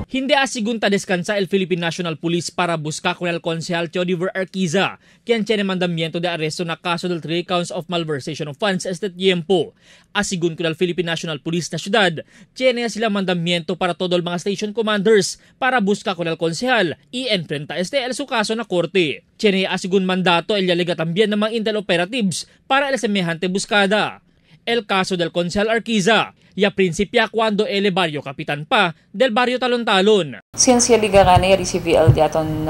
Hindi asigun ta descansa el Philippine National Police para buscar con el concejal Teodiver Arquiza, quien tiene mandamiento de arresto na caso del 3 counts of malversation of funds este tiempo. Asigun con el Philippine National Police na syudad, tiene sila mandamiento para todo el mga station commanders para buscar con el concejal y enfrenta este el su caso na korte. Tiene asigun mandato el yalega también ng mga intel operatives para el semejante buscada. El caso del concejal Arquiza, ya principia cuando el barrio kapitan pa del barrio Talon-Talon. Since yaliga ka na receive el diaton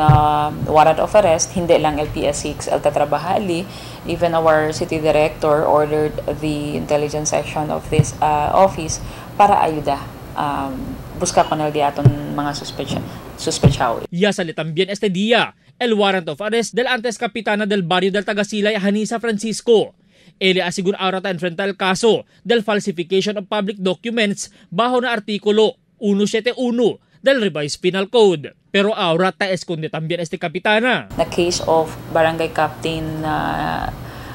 warrant of arrest, hindi lang LPS 6 el tatrabahali, even our city director ordered the intelligence section of this office para ayuda busca con el diaton mga suspechao. Ya sale también este día el warrant of arrest del antes kapitana del barrio del Tagasilay, Hanisa Francisco. Ele asigur ahora ta enfrenta el caso del falsification of public documents bajo na artículo 171 del Revised Penal Code. Pero ahora ta esconde también este kapitana. Na case of barangay captain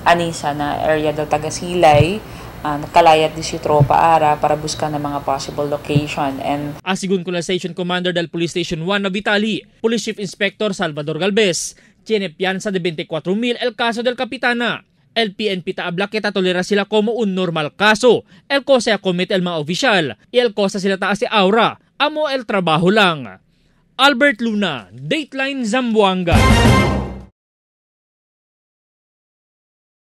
Anisa na area del Tagasilay, nakalayat di si tropa ara para buscar ng mga possible location. And asigun con la station commander del Police Station 1 na Vitali, Police Chief Inspector Salvador Galvez, tiene pianza de 24,000 el caso del kapitana. El PNP ta habla que ta tolera sila como un normal caso. El cosa comete el mga oficial y el cosa sila ta si aura. Amo el trabajo lang. Albert Luna, Dateline Zamboanga.